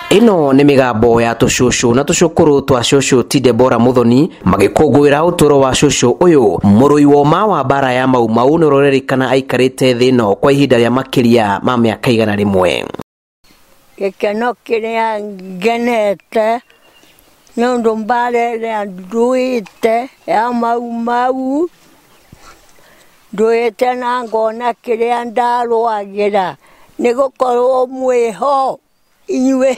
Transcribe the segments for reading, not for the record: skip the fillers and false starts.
Ĩno nĩ mĩgambo ya tũcũcũ na tũcũkũrũ twa cũcũ ti Deborah Muthoni magĩkũngũĩra ũtũũro wa cũcũ ũyũ mũrũi woma wa mbara ya Mau Mau nĩ ũrerĩkana aikarĩte thĩ ĩno kwa ihinda rĩa makĩria ma mĩaka 100. Gĩkeno kĩrĩa ngenete nĩ ũndũ mbara ĩrĩa nduĩte ya Mau Mau nduĩte na ngona kĩrĩa ndarũagĩra nĩ gũkorwo mwĩho inyuĩ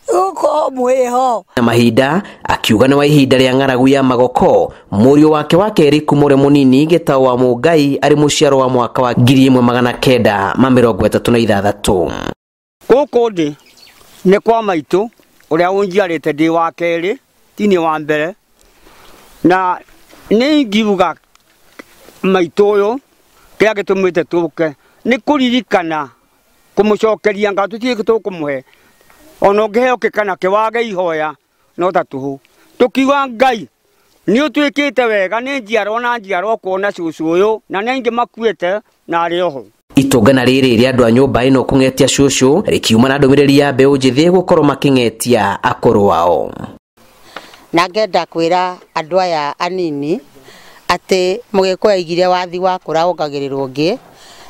gũkorwo mwĩho. Na mahinda akiuga nĩ wa ihinda rĩa ng'aragu ya Magoko mũriũ wake wa kerĩ kuma ũrĩ mũnini Gĩtaũ wa Mũngai arĩ mũciaro wa mwaka wa 1936. Gũkũ ndĩ nĩ kwa maitũ ũrĩa ũnjiarĩte ndĩ wa kerĩ ti niĩ wa mbere, na nĩ ingiuga maitũ ũyũ kĩrĩa gĩtũmĩte tũke nĩ kũririkana kũmũcokeria ngatho tũtirĩ tũkũmũhe ona ũngĩheo kĩ kana kĩ wage ihoya no ta tũhũ. Tũkiuga Ngai nĩ ũtwĩkĩte wega nĩ njiarwa na njiarwa kuona cũcũ ũyũ na nĩ aingĩ makuĩte na arĩ oho. Itũngana rĩrĩ rĩa andũ a nyũmba ĩno kũng'etia cũcũ rĩkiuma na ndũmĩrĩri ya mbeũ njĩthĩ gũkorwo makĩng'etia akũrũ ao. Na ngenda kwĩra andũ aya anini atĩ mũgĩkũyũ aigire wathi wa kũra wongagĩrĩrwo ũngĩ.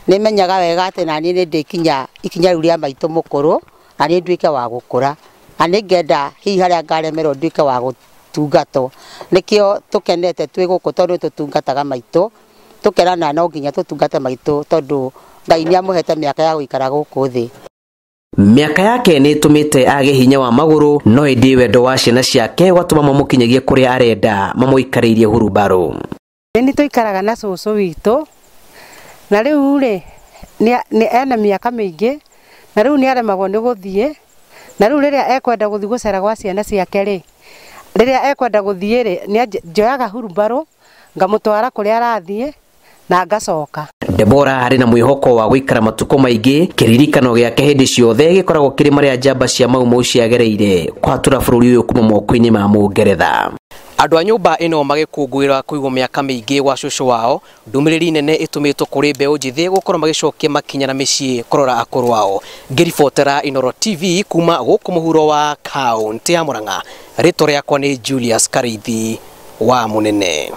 Nĩmenyaga wega atĩ naniĩ nĩ ndĩkinya ikinya rĩu rĩa maitũ mũkũrũ na niĩ nduĩke wa gũkũra, na nĩngenda hihi harĩa ngaremerwo nduĩke wa gũtungatwo. Nĩkĩo tũkenete twĩ gũkũ tondũ tũtungataga maitũ, tũkerana no nginya tũtungate maitũ tondũ Ngai nĩamũhete mĩaka ya gũikara gũkũ thĩ. Mĩaka yake nĩ ĩtũmĩte age hinya wa magũrũ no ĩndĩ wendo wa ciana ciake watũma mamũkinyagie kũrĩa arenda mamũikarĩirie hurumbarũ. Nĩ tũikaraga na cũcũ witũ na rĩu rĩ nĩ ena mĩaka mĩingĩ na rĩu nĩ aremagwo nĩ gũthiĩ, na rĩu rĩrĩa ekwenda gũthiĩ gũcera gwa ciana ciake rĩ, rĩrĩa ekwenda gũthiĩ rĩ, nĩ njoyaga hurumbarũ ngamũtwara kũrĩa arathiĩ na ngacoka. Deborah arĩ na mwĩhoko wa gũikara matukũ maingĩ kĩririkano gĩake hĩndĩ ciothe gĩkoragwo kĩrĩ marĩa njamba cia Mau Mau ciagereire kũhatũra bũrũri ũyũ kuma moko-inĩ ma Mũngeretha. Andũ a nyũmba ĩno magĩkũngũĩra kũigwo mĩaka mĩingĩ gwa cũcũ wao, ndũmĩrĩri nene ĩtũmĩtwo kũrĩ mbeũ njĩthĩ gũkorwo magĩcokia makinya na mĩciĩ kũrora akũrũ ao. Ngĩribotera Inooro TV kuma gũkũ mũhuro wa kaũntĩ ya Murang'a, rĩtwa rĩakwa nĩ Julius Karithi wa Mũnene.